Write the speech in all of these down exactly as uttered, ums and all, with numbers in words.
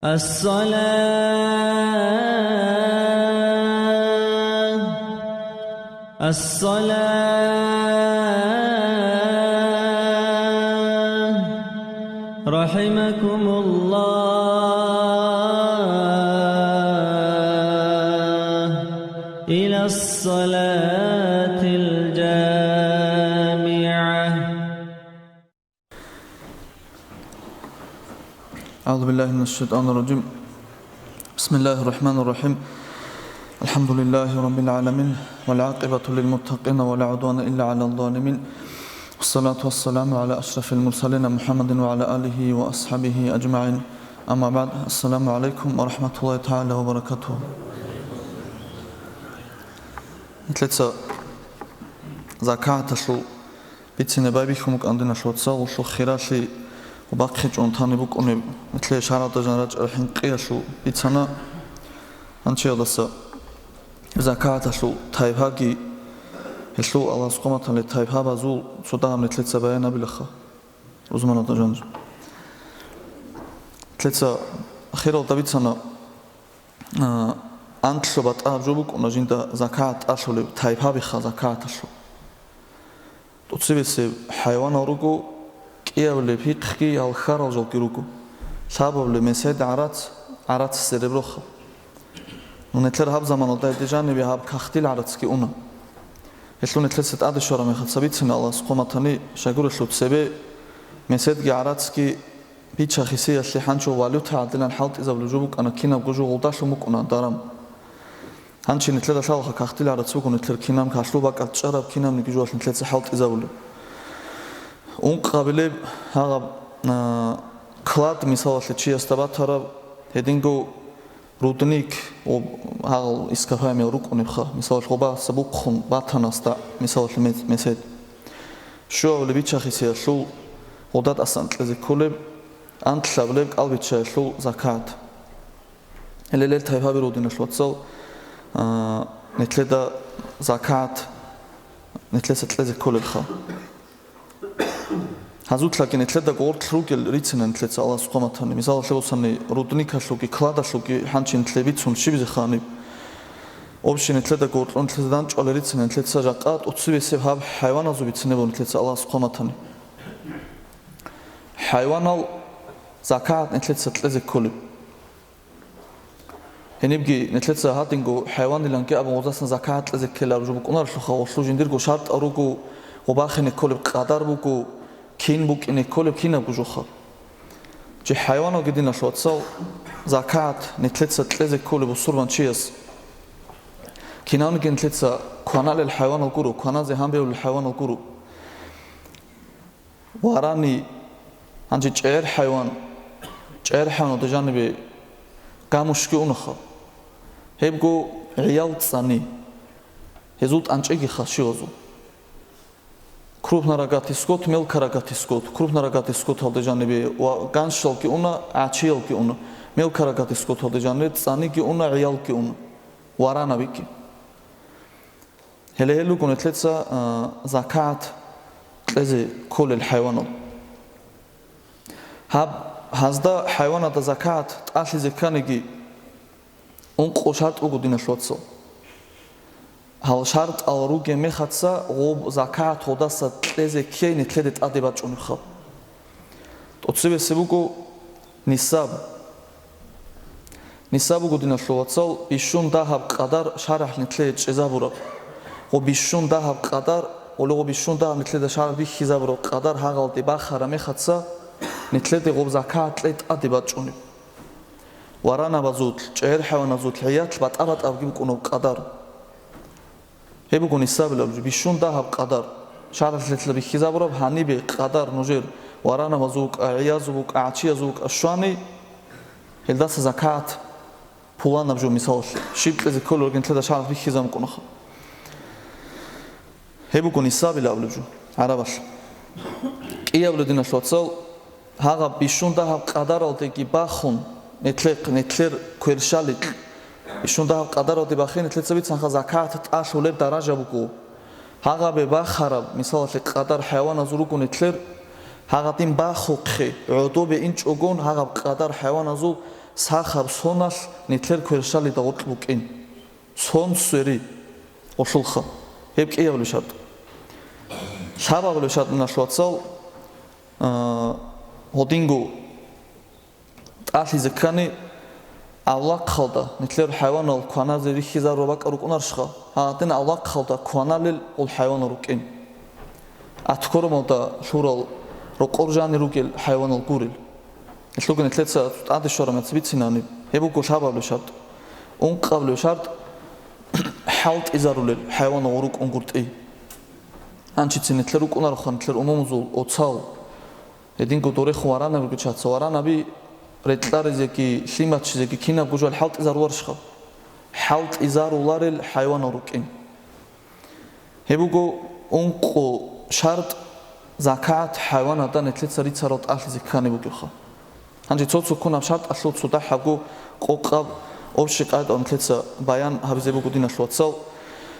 الصلاة، الصلاة، رحمكم الله، إلى الصلاة الجامعة. أعوذ بالله من الشيطان الرجيم. بسم الله الرحمن الرحيم. الحمد لله رب العالمين، والعاقبة للمتقين، ولا عدوان إلا على الظالمين، والصلاة والسلام على أشرف المرسلين محمد وعلى آله وأصحابه أجمعين. أما بعد، السلام عليكم ورحمة الله تعالى وبركاته. Нилъеца закагӀаталъул бицине байбихьун букӀана, диналъул вацал, гьелъул хиралъи ва бахъичӀун тани букӀунеб, нилъее шаргӀалда жан рачӀарал хӀинкъиялъул бицана. Гьанчиялдаса закагӀаталъул тайпаги, гьелъул Аллагьас хъван батани тайпабазул цо дагьаб нилъеца баян гьабилаха, рузманалда жанир. Нилъеца ахиралда бицана, а, анлъго батӀа гьаб жо букӀуна жинда закагӀат тӀалъулеб, тайпабиха закагӀаталъул. ТӀоцебесеб хӀайванал руго, кӀиабилеб пихъги гьал хьарал жалги руго, лъабабилеб месед гӀарац, гӀарац сереброха. Ну, нилъер гьаб заманалда гьеб жанибе гьаб кагътил гӀарацги уна. Гьелъул нилъеца тӀаде щвараб мехалъ цо бицина Аллагьас хъван батани, щайгурелъул цебе меседги гӀарацги бича-хисиялъе хӀанчо валюта гӀадинан хӀалтӀизабулеб жо букӀана, кинабго жо гъолдалъун букӀуна даран. Гьанчи нилъеда лъалаха кагътил гӀарац буго нилъер кинаб кагътил бакӀалда чӀараб, кинабниги жоялъ нилъеца хӀалтӀизабулеб. Ункъабилеб гьагъаб, а, клад, мисалалъе, чиясда батараб, гьединго рудник, гъоб-, гьагъал ископаемыял рукӀунебха, мисалалъе, гъобаса бухъун батанасда, мисалалъе, мес-, месед. Щуабилеб бича-хисиялъул гъолда тӀасан кьезе кколеб, анлъабилеб кӀалбиччаялъул закагӀат. Гьеле гьел тайпаби руго, диналъул вацал, а, нилъеда закагӀат нилъеца кьезе кколебха. Гьазулъаги нилъеда гъорлъ ругел рицина нилъеца Аллагьас хъван батани. Мисалалъе босани, рудникалъулги, кладалъулги хӀанчи нилъее бицун щибизе ханиб. Общий нилъеда гъорлъ нилъеца данчӀвалел рицина нилъеца жакъа тӀоцебесеб гьаб хӀайваназул бицине буго нилъеца Аллагьас хъван батани. ХӀайванал закагӀат нилъеца кьезе кколеб. Гьенибги нилъеца гьадинго хӀайваниланги абун гъозасан закагӀат кьезе ккелареб жо букӀунарелъулха, гъолъул жиндирго шартӀал руго, гъоб бахине кколеб къадар буго, кин букӀине кколеб кинабго жоха. Чи хӀайваналги, диналъул вацал, закагӀат нилъеца кьезе кколеб бусурбан чияс. Кинавниги нилъеца кваналел хӀайванал гуро, кваназе гьанбевлел хӀайванал гуро. Варани, гьанже чӀегӀер хӀайван, чӀегӀер хӀайваналда жанибе гамушги унаха. Гьебго гӀиял цӀани. Гьезул тӀанчӀегиха щивазул. Крупнорогатый скот, мелкорогатый скот, крупнорогатый скоталда жанибе ва ганщалги уна, гӀачиялги уна, мелкорогатый скоталда жанибе цӀаниги уна, гӀиялги уна, варанабиги. Гьеле гьел руго нилъеца, а, закагӀат кьезе кколел хӀайванал. Гьаб, гьазда хӀайваназда закагӀат тӀалъизе кканиги, ункъо шартӀ буго, диналъул вацал. Гьал шартӀал ругеб мехалъ гъоб закагӀат гъодаса кьезе ккей нилъеде тӀаде бачӀунебха. ТӀоцебесеб буго нисаб. Нисаб буго, диналъул вацал, бищун дагьаб къадар шаргӀалъ нилъее чӀезабураб. Гъо бищун дагьаб къадар, гъоле гъо бищун дагьаб нилъеда шаргӀалъ бихьизабураб къадар гьагъалде бахараб мехалъ нилъеде гъоб закагӀат кьей тӀаде бачӀунеб. Варанабазул, чӀегӀер хӀайваназул гӀиял батӀа-батӀабги букӀунаб къадар. Гьеб буго нисабилаб жо, бищун дагьаб къадар. ШаргӀалъ нилъеда бихьизабураб гьанибе къадар нужер варанабазул вукӀа, гӀиязул вукӀа, гӀачиязул вукӀа щвани, гьелдаса закагӀат пуланаб жо, мисалалъе, щиб кьезе кколел ругин нилъеда шаргӀалъ бихьизабун букӀунаха. Гьеб буго нисабилаб жо гӀарабалъ. КӀияб, диналъул вацал, гьагъаб бищун дагьаб къадаралдеги бахун, нилъер, нилъер кверщаликь, бищун дагьаб къадаралде бахин, нилъеца бицанха закагӀат тӀалъулеб даража буго. Гьагъабе бахараб, мисалалъе, къадар хӀайваназул руго нилъер, гьагъадин бахухъе, гӀодобе инчӀогон, гьагъаб къадар хӀайваназул Сахаб соналъ нилъер кверщалида гъоркь букӀин. Сон свери гъолъулха. Гьеб кӀияб шартӀ. Лъабаб шартӀ, диналъул вацал, а, гьодинго тӀалъизе ккани, авлахъалда нилъер хӀайванал кваназе рихьизарураб бакӀ рукӀунарищха? Гьадин авлахъалда кваналел гъол хӀайванал рукӀин. Аткорамалда лъурал рокъор жанир ругел хӀайванал гурел. Гьелъулго нилъеца тӀаде щвараб мехалъ бицинани, гьеб буго лъабаб шартӀ. Ункъаб шартӀ, хӀалтӀизарулел хӀайванал рукӀунгутӀи. Гьанчицин нилъер рукӀунароха нилъер умумузул оцал. Гьединго дорехун варанаби гучаца, варанаби рекьаризеги, лъимачизеги кинабго жо хӀалтӀизаруларищха? ХӀалтӀизаруларел хӀайванал рукӀин. Гьеб буго ункъо шартӀ, закагӀат хӀайваназда нилъеца рицарал тӀалъизе ккани бугебха. Гьанже цо-цоккунаб шартӀалъул цо дагьабго къокъаб общий къайдал нилъеца баян гьабизе буго, диналъул вацал.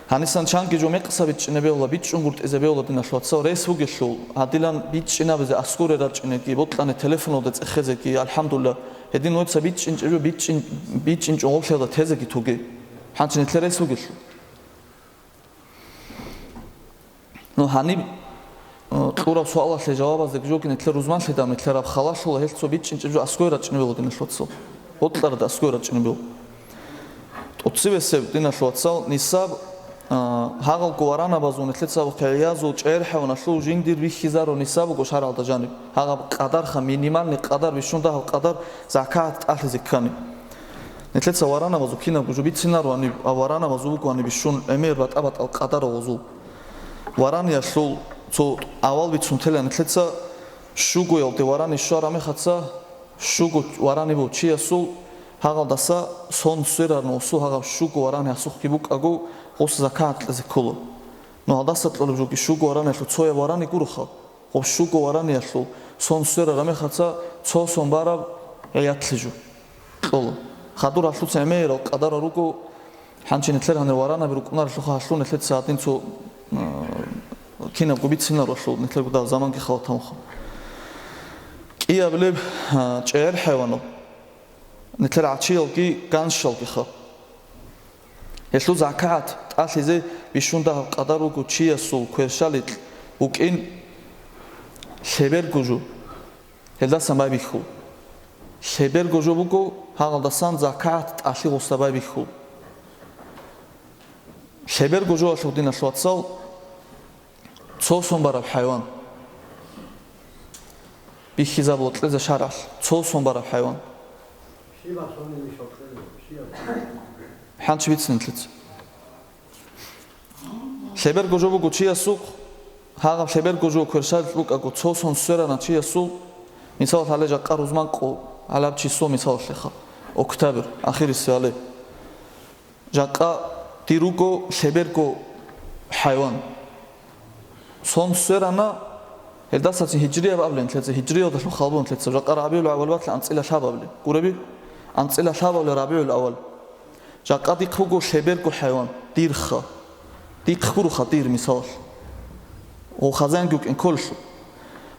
Гьанисан чанги жо мекъса бичӀчӀине бегьула, бичӀчӀунгутӀизе бегьула, диналъул вацал, рес бугелъул, гьадилан бичӀчӀинабизе аскӀоре рачӀинеги, бокьани телефоналда цӀехезеги, алхӀамдулиллагь, гьедин нуца бичӀчӀинчӀеб жо бичӀчӀин-, бичӀчӀинчӀого гъоблъиялда тезеги тоге. Гьанчи нилъер рес бугелъул. Ну, гьаниб, э, кьураб суалалъе жавабазеги жоги нилъер рузманлъидал нилъераб халалъула гьелъ цо бичӀчӀинчӀеб жо аскӀоре рачӀине бегьула, диналъул вацал. Бокьарада аскӀоре рачӀине бегьула. ТӀоцебесеб, диналъул вацал, нисаб, а, гьагъалго варанабазул нилъеца абухъе гӀиязул чӀегӀер хӀайваналъул жиндир бихьизарун нисаб буго шаргӀалда жаниб. Гьагъаб къадарха, минимальный къадар, бищун дагьаб къадар закагӀат тӀалъизе ккани. Нилъеца варанабазул кинабго жо бицинароаниб, а варанабазул бугоаниб бищун гӀемер батӀа-батӀал къадарал гъозул. Вараниялъул цо авал бицун тела нилъеца, щугоялде варани щвараб мехаца, щуго вараниб буго чиясул, гьагъалдаса сон сверарун гъосул гьагъаб щуго варани гьасухъги букӀаго, гъос закагӀат кьезе ккола. Ну, гьалдаса кьолеб жоги щуго вараниялъул цояб варани гуроха. Гъоб щуго вараниялъул сон сверараб мехаца цо сон бараб гӀиятлъи жо кьола. Хадур гьалъуца гӀемерал къадарал руго, гьанчи нилъер гьанир варанаби рукӀунарелъулха гьалъул нилъеца гьадин цо, а, кинабго бицинаралъул нилъер гуда заманги халатамха. КӀиабилеб, а, чӀегӀер хӀайванал. Нилъер гӀачиялги ганщалгиха. Гьелъул закагӀат тӀалъизе бищун дагьаб къадар руго чиясул кверщаликь букӀин лъеберго жо, гьелдасан байбихьул. Лъеберго жо буго, гьагъалдасан закагӀат тӀалъи гъосда байбихьул. Лъеберго жоялъул, диналъул вацал, цо сон бараб хӀайван. Бихьизабула кьезе шаргӀалъ, цо сон бараб хӀайван. Щиб асуни мишал кьезе, щиб? ХӀанчи бицин нилъеца. Лъеберго жо буго чиясухъ, гьагъаб лъеберго жо кверщаликь букӀаго цо сон сверана чиясул, мисал гьале жакъа рузман къо гьалаб число мисалалъеха, октябрь, ахирисеале. Жакъа дир руго лъеберго хӀайван. Сон сверана, гьелдасацин гьижрияб абулин лъеца, гьижриялдалъун халбун лъеца, жакъа РабигӀул-аввал батла анцӀила лъабабли. Гуреби? АнцӀила лъабабли РабигӀул-аввал. Жакъа дихъ буго лъеберго хӀайван, дирха. Дихъ гуроха дир, мисалалъ. Гъо хазаянги вукӀин кколелъул.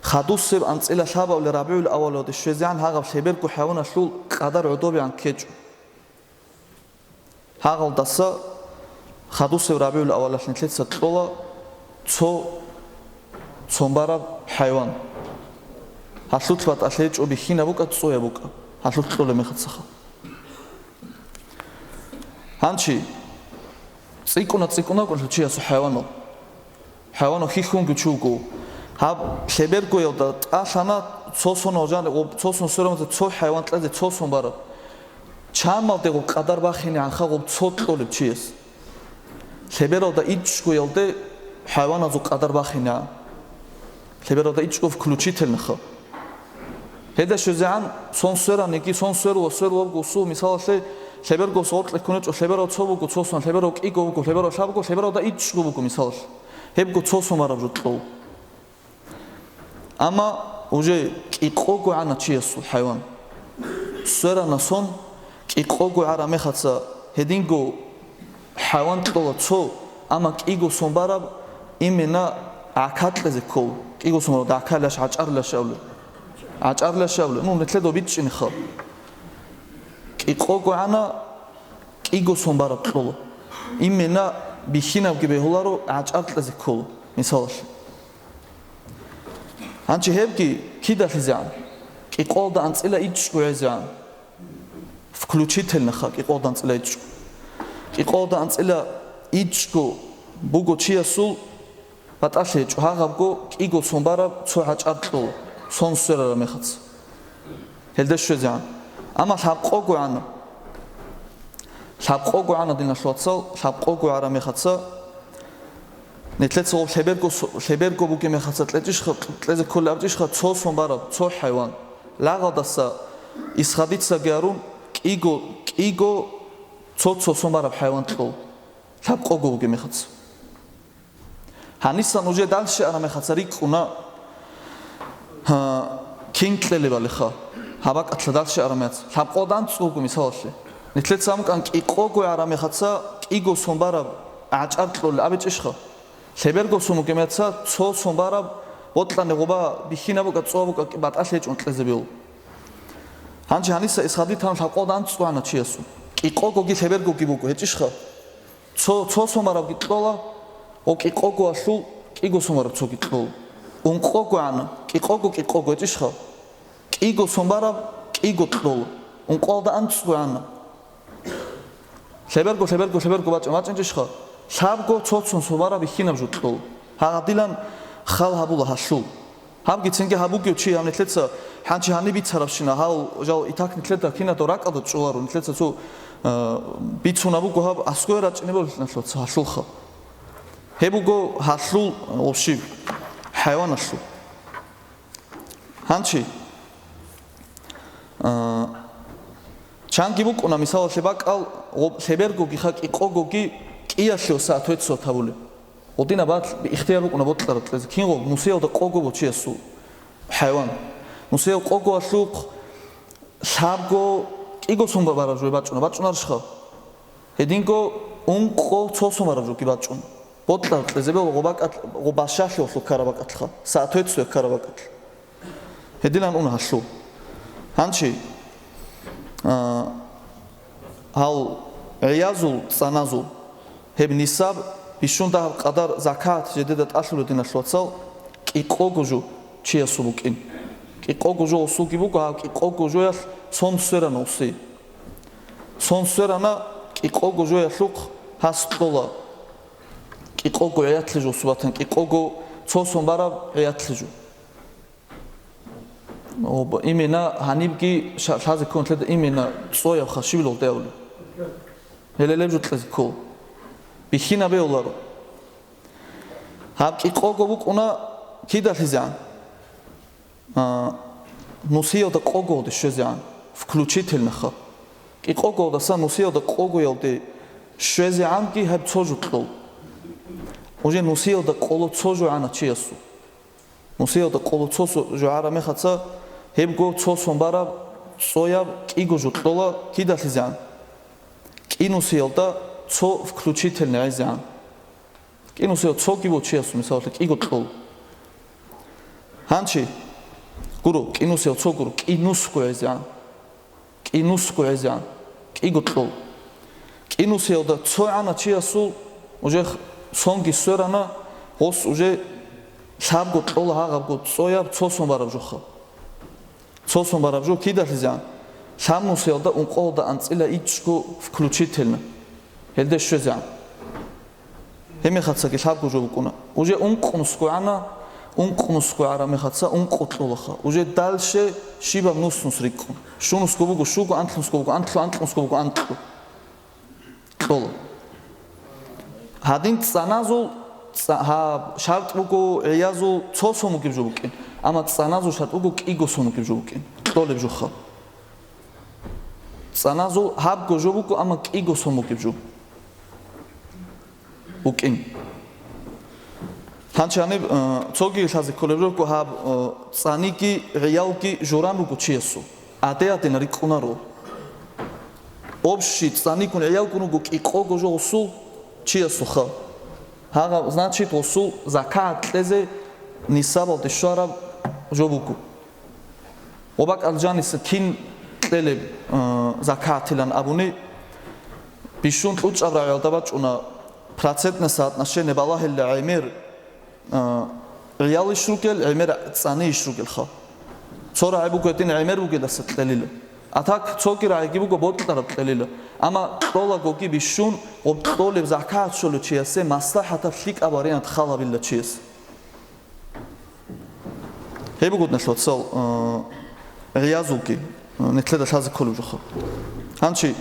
Хадусеб анцӀила лъабабли РабигӀул-аввалалде щвезегӀан гьагъаб лъеберго хӀайваналъул къадар гӀодобегӀан ккечӀо. Гьагъалдаса хадусеб РабигӀул-аввалалъ нилъеца кьола цо цонбараб хӀайван. Гьалъулъ батӀалъи гьечӀо, бихьинаб букӀа, цояб букӀа, гьалъулъ кьолеб мехацаха. Гьанчи цӀикӀкӀуна-цӀикӀкӀунагун чиясул хӀайванал. ХӀайванал хьихьунги чи вуго. Гьаб лъебергоялда тӀалъана цо сон вагьана, гъоб цо сон сверамазда цо хӀайван кьезе цо сон бараб. Чамалде гъоб къадар бахинегӀанха гъоб цо кьолеб чияс. Лъебералда ичӀгоялде хӀайваназул къадар бахинегӀан. Лъебералда ичӀго включительноха. Гьелда щвезегӀан сон свераниги, сон сверула, сверула буго усул, мисалалъе, лъебергос гъоркье ккунечӀо, лъеберал цо буго, цо сон, лъеберал кӀиго буго, лъеберал лъабго, лъебералда ичӀго буго, мисалалъ. Гьебго цо сон бараб жо кьол. Амма уже кӀикъого гӀана чиясул хӀайван. Сверана сон, кӀикъого гӀара мехаца гьединго хӀайван кьола цо, амма кӀиго сон бараб именно гӀака кьезе ккол. КӀиго сон бараб гӀакалаш, гӀачӀарлаш абулеб. ГӀачӀарлаш абулеб. Ну, нилъеда бичӀчӀинеха. КӀикъого гӀана, кӀиго сон бараб кьола. Именно бихьинабги бегьуларо, гӀачӀар кьезе ккола, мисалалъе. Гьанчи гьебги кидалъизегӀан? КӀикъоялда анцӀила ичӀго гӀезегӀан. Включительно ха, кӀикъоялда анцӀила ичӀго. КӀикъоялда анцӀила ичӀго буго чиясул, батӀалъи гьечӀо, гьагъабго кӀиго сон бараб цо гӀачӀар кьола, сон сверараб мехалъ. Гьелде щвезегӀан. Амма лъабкъого гӀана. Лъабкъого гӀана, диналъул вацал, лъабкъого гӀараб мехалъ. Нилъеца гъоб лъеберго со-, лъеберго бугеб мехалъ кьечӀищха, кьезе кколеб абичӀищха, цо сон бараб цо хӀайван. Лагъалдаса исхадицаги гьарун, кӀиго, кӀиго цо-цо сон бараб хӀайван кьола. Лъабкъого бугеб мехалъ. Гьанисан уже дальше араб мехалъ рикӀкӀуна, гьа, кин кьелебали ха, гьаб бакӀалъа дальше араб мехалъ. Лъабкъоялда анцӀго буго, мисалалъе. Нилъеца амукӀан кӀикъого араб мехалъ кӀиго сон бараб гӀачӀар кьолел абичӀищха? Лъеберго сон бугеб мехалъ цо сон бараб, бокьани гъоба бихьинаб букӀа, цо букӀа, батӀалъи гьечӀун кьезе бегьула. Гьанже гьаниса исхадитан лъабкъоялда анцӀго гӀана чиясул. КӀикъогоги лъебергоги буго, гьечӀищха? Цо, цо сон барабги кьола, гъо кӀикъогоялъул кӀиго сон бараб цоги кьола. Ункъого гӀана, кӀикъого, кӀикъого гьечӀищха? КӀиго сон бараб кӀиго кьола, ункъоялда анцӀго гӀана. Лъеберго, лъеберго, лъеберго бачӀа-, бачӀинчӀищха? Лъабго цо-цо сон бараб бихьинаб жо кьола. Гьагъадилан хал гьабула гьалъул. Гьабги цинги гьабугев чи гьав нилъеца хӀанчи гьаниб бицарабщина, гьав жал итак нилъеда кинадо ракӀалда чӀоларо, нилъеца цо, э, бицунаб буго гьаб аскӀове рачӀине болелъул гьалъулха. Гьеб буго гьалъул, э, общий хӀайваналъул. Гьанчи, э, чанги букӀуна, мисалалъе бакӀал, гъоб-, лъебергогиха кӀикъогоги кӀиялъе соответствовать гьабулеб. Гъудинаб бакӀ ихтияр букӀуна бокьараб кьезе. Кинго нусиялда къого буго чиясул хӀайван. Нусиял къогоялъухъ лъабго кӀиго сон бараб жо бачӀуна, бачӀунарищха? Гьединго ункъо цо сон бараб жоги бачӀун. Бокьараб кьезе бегьула гъо бакӀалъ, гъо бащалъиялъул ккараб бакӀалъха, соответствие ккараб бакӀалъ. Гьединан уна гьалъул. Гьанчи, а, гьал гӀиязул, цӀаназул, гьеб нисаб, бищун дагьаб къадар закат жедеда тӀалъулеб, диналъул вацал, кӀикъого жо чиясул букӀин. КӀикъого жо гъусулги буго, гьав кӀикъого жоялъ сон сверана гъуси. Сон сверана кӀикъого жоялъухъ гьас кьола. КӀикъого гӀиятлъи жо субатан, кӀикъого цо сон бараб гӀиятлъи жо. Об-, имена гьанибги ша-, лъазе ккун лъеда имена цояб хашибилал деавли. Гьеле леб жо кьезе ккол. Бихьинабе оларо. Гьаб кӀикъого букӀуна кидалъизегӀан? А, нусиялда къогоялде щвезегӀан, включительно ха. КӀикъогоялдаса нусиялда къогоялде щвезегӀанги гьаб цо жо кьол. Уже нусиялда къоло цо жо гӀана чиясул. Нусиялда къоло цо со-, жо гӀараб мехаца, гьебго цо сон бараб, цояб кӀиго жо кьола кидалъизегӀан. КӀинусиялда цо включительно гӀезегӀан. КӀинусиял цоги буго чиясул, мисалалъе, кӀиго кьол. Гьанчи, гуро, кӀинусиял цо гуро, кӀинусго гӀезегӀан. КӀинусго гӀезегӀан. КӀиго кьол. КӀинусиялда цо гӀана чиясул, уже х-, сонги сверана, гъос уже лъабго кьола гьагъабго цояб цо сон бараб жоха. Цо сон бараб жо кидалъизегӀан? Лъабнусиялда ункъоялда анцӀила ичӀго включительно. Гьелде щвезегӀан. Гьеб мехацаги лъабго жо букӀуна. Уже ункънусго гӀана, ункънусго гӀараб мехаца ункъо кьолаха. Уже дальше щибаб нус-нус рикӀкӀун. Щунусго буго щуго, анлънусго буго анлъу, анкьнусго буго анкьу. Кьола. Гьадин цӀаназул, цӀа-, гьаб шартӀ буго гӀиязул цо сон бугеб жо букӀин, амма цӀаназул шартӀ буго кӀиго сон бугеб жо букӀин, кьолеб жоха. ЦӀаназул гьабго жо буго, амма кӀиго сон бугеб жо букӀин. Гьанчи гьаниб, э, цоги лъазе кколеб жо буго, гьаб, э, цӀаниги гӀиялги журан руго чиясул. Аде-адена рикӀкӀунаро. Общий цӀанигун гӀиялгун руго кӀикъого жо гъусул чиясулха. Гьагъа, значит, гъусул закагӀат кьезе нисабалде щвараб жо буго. Ва бакӀал жаниса кин кьелеб, э, закагӀатилан абуни, бищун кьучӀаб рагӀиялда бачӀуна процентное соотношение балагьила гӀемер, э, гӀиялищ ругел, гӀемер цӀанийищ ругелха. Цо рагӀи буго гьедин гӀемер бугелдаса кьелила. А так цоги рагӀиги буго бокьараб кьелила. Амма кьолагоги бищун, гъоб кьолеб закагӀат щолев чиясе маслахӀатаб лъикӀаб вариант хал гьабила чияс. Гьеб буго, диналъул вацал, э, гӀиязулги, э, нилъеда лъазе кколеб жоха. Гьанчи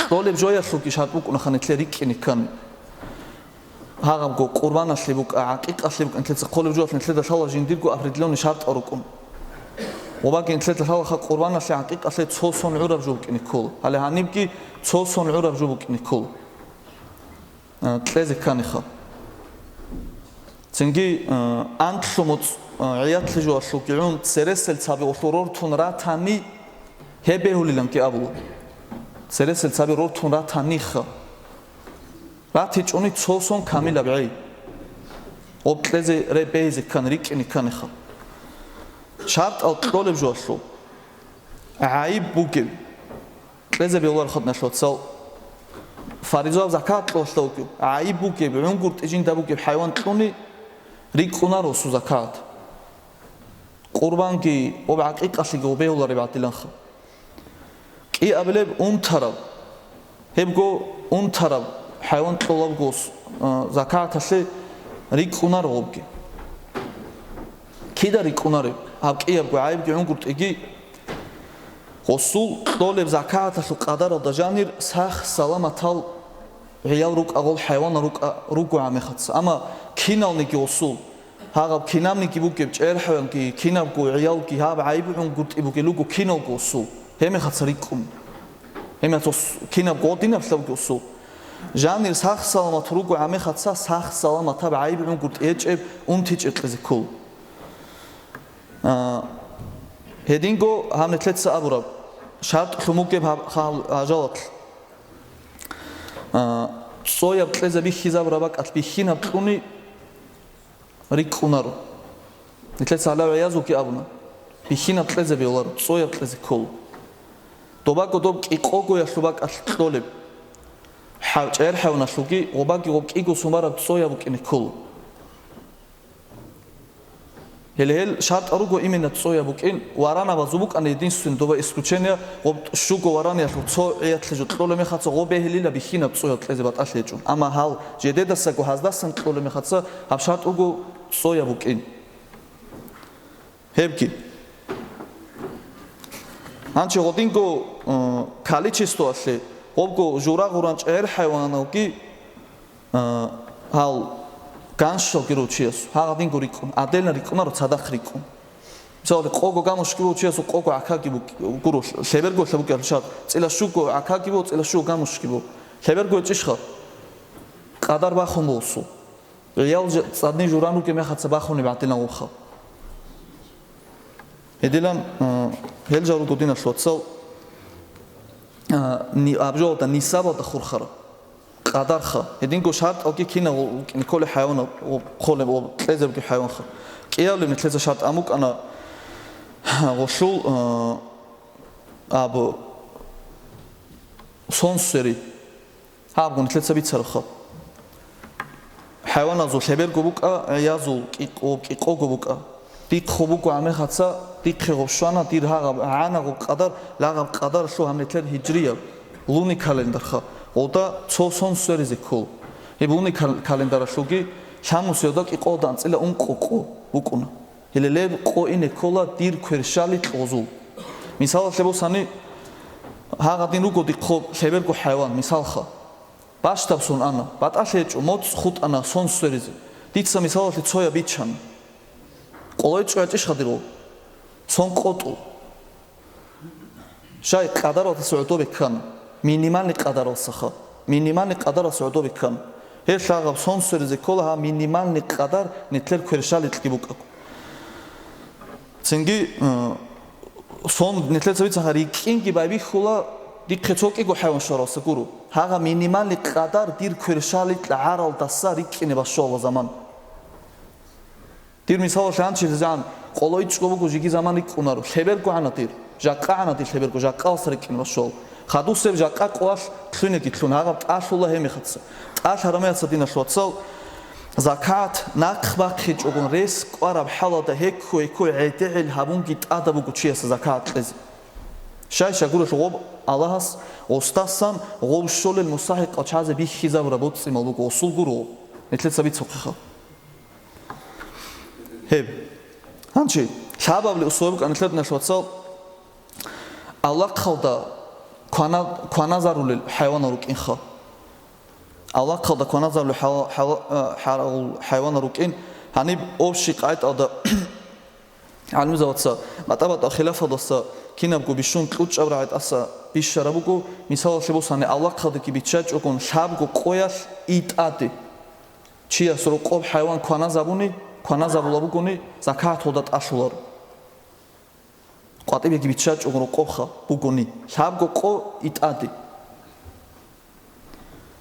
кьолеб жоялъулги шартӀ букӀунаха нилъер рикӀкӀине ккани. Гьагъабго къурбаналъе букӀа, гӀакъикъалъе букӀа, нилъеца кколеб жоялъ нилъеда лъала жиндирго определённый шартӀал рукӀун. Ва баги нилъеда лъалаха къурбаналъе, гӀакъикъалъе цо сон гӀураб жо букӀине ккола. Гьале гьанибги цо сон гӀураб жо букӀине ккола. А, кьезе кканиха. Цинги, а, анлъу муцӀ, а, гӀиятлъи жоялъулги гӀун цересел цаби гъолъул рортун ратани, гьеб бегьулиланги абула. Цересел цаби рортун ратаниха. РатичӀони цо сон камилаб гӀей. Гъоб кьезе ре-, бегьизе ккани, рикӀкӀине кканиха. ШартӀал кьолеб жоялъул гӀайиб бугеб. Кьезе бегьуларо, диналъул вацал, фаризаяб закагӀат кьолелъулги гӀайиб бугеб, гӀунгутӀи жинда бугеб хӀайван кьуни рикӀкӀунаро гъосул закагӀат. Къурбанги ва гӀакъикъалъиги гъоб бегьулареб гӀадиланха. КӀиабилеб унтараб, гьебго унтараб хӀайван кьолеб гъос, а, закагӀаталъе рикӀкӀунаро гъобги. Кида рикӀкӀунареб? Гьаб кӀиябго гӀайибги гӀунгутӀиги Гъосул кьолеб закагӀаталъул къадаралда жанир сах-саламатал гӀиял рукӀа, гъол хӀайванал рукӀа, ругогӀан мехалъ. Амма киналниги гъосул, гьагъаб кинабниги бугеб, чӀехӀалги, кинабго гӀиялги, гьаб гӀайиб гӀунгутӀи бугел руго киналго гъосул, гьеб мехалъ рикӀкӀун. Гьеб мехалъ гъос-, кинабго гъодинаб лъабги гъосул. Жанир сах-саламат ругогӀан мехалъ сах-саламатаб гӀайиб гӀунгутӀи гьечӀеб унтичӀеб кьезе ккола. А, гьединго гьаб нилъеца абураб, шартӀ лъун бугеб гьаб-, гьал-, гьажалалъ. А, цояб кьезе бихьизабураб бакӀалъ бихьинаб кьуни рикӀкӀунаро. Нилъеца гьалав гӀиязулги абуна, бихьинаб кьезе бегьуларо, цояб кьезе ккола. Добаго доб кӀикъогоялъул бакӀалъ кьолеб. ХӀа-, чӀер хӀайваналъулги гъобаги гъоб кӀиго сумараб цояб букӀине ккола. Гьеле гьел шартӀал руго именно цояб букӀин, варанабазул букӀана единственное доба исключение, гъоб щуго вараниялъул цо гӀиятлъи жо кьолеб мехалъ гъоб бегьилила бихьинаб цояб кьезе батӀалъи гьечӀун. Амма гьал жедедасаго гьаздасан кьолеб мехалъ гьаб шартӀ руго цояб букӀин. Гьебги. Гьанчи гъодинго, э, количествоялъе, гъобго жура-гъуран чӀегӀер хӀайваналги, э, гьал ганщалги ручияс, гьагъадинго рикӀкӀун, адельно рикӀкӀунаро цадахъ рикӀкӀун. Мисалалде, къого гамушги бу чиясул къого гӀакаги бук-, гуро, лъеберго лъабукӀараб шад, цӀила щуго гӀакаги бу, цӀила щуго гамушги бу. Лъеберго гьечӀищха? Къадар бахун босу. Гьиял жа-, цӀадни журан ругеб мехалъ бахунеб гӀадинал вухъа. Гьедилан, э, гьел жал руго, диналъул вацал, э, ни-, абжалда, нисабалда хурхара. Къадарха. Гьединго шартӀалги кинал вукӀине кколеб хӀайван, хъолеб, кьезе ругеб хӀайванха. КӀиабилеб нилъеца шартӀ амукӀана гъолъул, э, абу, сон свери. Гьабгун нилъеца бицарабха. ХӀайваназул лъеберго букӀа, гӀиязул кӀикъо-, кӀикъого букӀа. Дихъ гъоб буго гӀамехаца, дихъе гъоб щвана, дир гьагъаб гӀана гъоб къадар, лагъаб къадар лъугьа метер гьижрияб, луни календарха. Гъолда цо сон сверизе ккол. Гьеб луни кал-, календаралъулги лъамусиялда кӀикъоялда анцӀила ункъо къо букӀуна. Гьеле леб къо ине ккола дир кверщаликь гъозул. Мисалалъе босани, гьагъадин руго дихъо лъеберго хӀайван, мисалха. Бащдаб сон ана, батӀалъи гьечӀо, моцӀ хутӀана сон сверизе. Дица мисалалъе цояб биччан. Къолой чӀвачӀищха дир гъо? Сон къотӀу. Щай къадаралдаса гӀодобе ккана. Минимальный къадаралсаха. Минимальный къадаралса гӀодобе ккана. Гьеб лъагъаб сон сверизе ккола гьаб минимальный къадар нилъер кверщаликьги букӀаго. Цинги, э, сон нилъеца бицаха рикӀкӀинги байбихьула, дихъе цо кӀиго хӀайван щваралса гуро. Гьагъа минимальный къадар дир кверщаликь гӀаралдаса рикӀкӀине бащула заман. Дир мисалалъе гьанчи ризегӀан, къоло ичӀго буго жеги заман рикӀкӀунаро, лъеберго гӀана дир. Жакъа гӀанадилъе берго, жакъалса рикӀкӀин башол. Хадусеб жакъа къоялъ лъуниги лъун, гьагъаб тӀалъула гьемихъаца. ТӀалъ гьарамаяца, диналъ вацал, закат нахъ бахъичӀогун рес кӀвараб хӀалалда гьекку-гьекку гӀедегӀил гьабунги тӀада буго чияса закат кьезе. Щай-щай гурелъул гъоб Аллагьас гъостасан гъов щолел мусахӀикъал чагӀазе бихьизабураб боцӀцӀимал буго, гъосул гуро. Нилъеца бицухъеха. Гьеб. Гьанчи, лъабабли условия букӀана нилъер, диналъ вацал, авлахъалда квана-, кваназарулел хӀайванал рукӀинха. Авлахъалда кваназарулел хӀала-, хӀала-, а, хӀарагъул хӀайванал рукӀин. Гьаниб общий къайдалда гӀалимзабаца, батӀа-батӀа хилафалдаса кинабго бищун кьучӀаб рагӀи тӀаса бищараб буго, мисалалъе босани, авлахъалдаги биччачӀогун лъабго къоялъ итӀаде. Чияс рокъоб хӀайван кваназабуни, кваназабула бугони, закат гьелда тӀалъуларо. КъватӀибеги биччачӀого рокъобха бугони, лъабго къо итӀаде.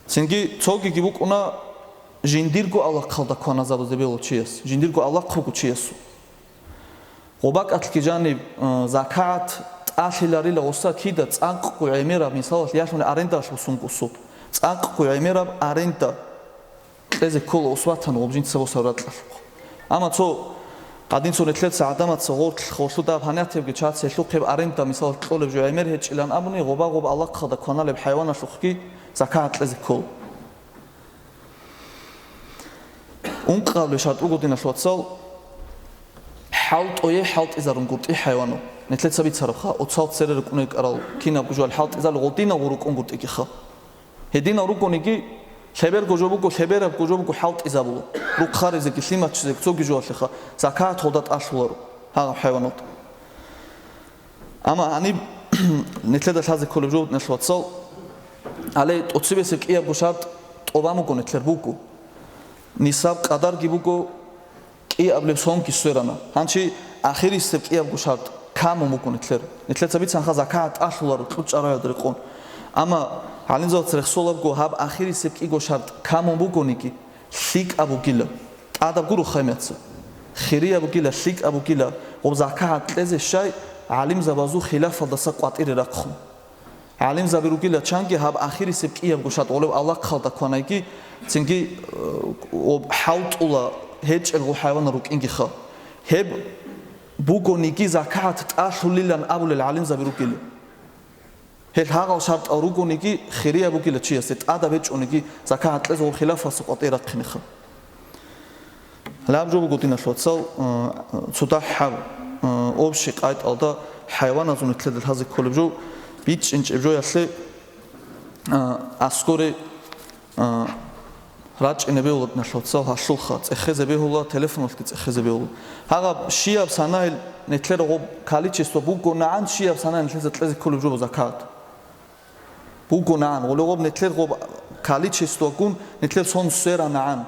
Цинги цогиги букӀуна жиндирго авлахъалда кваназабизе бегьула чияс, жиндирго авлахъ буго чиясул. Гъобакъалъги жаниб, э, закагӀат тӀалъиларила гъоса кида цӀакъго гӀемераб, мисалалъ, ялъуни арендалъ бусун гусу. ЦӀакъго гӀемераб аренда кьезе ккола ус ватан гъоб жинца босараб ракьалъухъ. Амма цо гьадин цо нилъеца гӀадамаца гъорлъ холлъуда гьаб гьанатиябги чагӀаца гьелъухъеб аренда, мисалалъ, кьолеб жо гӀемер гьечӀилан абуни, гъоба-гъоб авлахъалда кваналеб хӀайваналъухъги закагӀат кьезе ккола. Ункъабилеб шартӀ буго, диналъ вацал, хӀалтӀуе хӀалтӀизарун гуртӀи хӀайванал. Нилъеца бицарабха, оцал цере рукӀунел кӀарал кинабго жо хӀалтӀизарун гъодинав гъурукӀун гуртӀигиха. Гьединал ругониги, лъеберго жо буго, лъеберабго жо буго хӀалтӀизабула. Рухъаризеги, лъимачизеги, цоги жоялъеха, закагӀат гьелда тӀалъуларо гьагъаб хӀайваналда. Амма гьаниб нилъеда лъазе кколеб жо, диналъ вацал, гьале тӀоцебесеб кӀиябго шартӀ тӀубан буго нилъер буго. Нисаб къадарги буго, кӀиабилеб сонги сверана. Гьанчи ахирисеб кӀиябго шартӀ камун буго нилъер. Нилъеца бицанха закагӀат тӀалъуларо кьучӀаб рагӀиялда рекъон. Амма гӀалимзабаца рехсолебго гьаб ахирисеб кӀиго шартӀ камун бугониги, лъикӀаб бугила, тӀадаб гуро хемеца. Хирияб бугила, лъикӀаб бугила, гъоб закагӀат кьезе щай гӀалимзабазул хилафалдаса къватӀире рахъун. ГӀалимзаби ругила чанги гьаб ахирисеб кӀиябго шартӀ гъолеб авлахъалда кванайги, цинги, э, об хӀалтӀула гьечӀел гъо хӀайванал рукӀингиха. Гьеб бугониги закагӀат тӀалъулилан абулел гӀалимзаби ругила. Гьел гьагъал шартӀал ругониги, хирияб бугила чиясе, тӀадаб гьечӀониги, закагӀат кьезе гъо хилафалдаса къватӀире рахъинеха. Гьале гьаб жо буго, диналъ вацал, э, цо дагьаб, э, общий къайдалда хӀайваназул нилъеда лъазе кколеб жо, бичӀчӀинчӀеб жоялъе, э, аскоре, э, рачӀине бегьула, диналъ вацал, гьалъулха, цӀехезе бегьула, телефоналъги цӀехезе бегьула. Гьагъаб щияб санагьил нилъер гъоб количество бугонагӀан, щияб санагьил нилъеца кьезе кколеб жо закагӀат. БугонагӀан, гъоле гъоб нилъер гъоб количествогун нилъер сон сверанагӀан.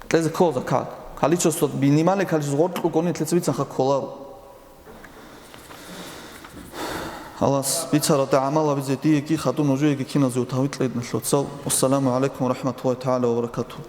Кьезе ккола закагӀат. Количество, минимальный количество гъоркь бугони, нилъеца бицанха кколаро. Аллагьас бицаралда гӀамал гьабизе диеги хадуб нужееги киназего тавфикъ кьеги, диналъ вацал. Вассаламу гӀалайкум ва рахӀматуллагьи тагӀала ва баракатугьу.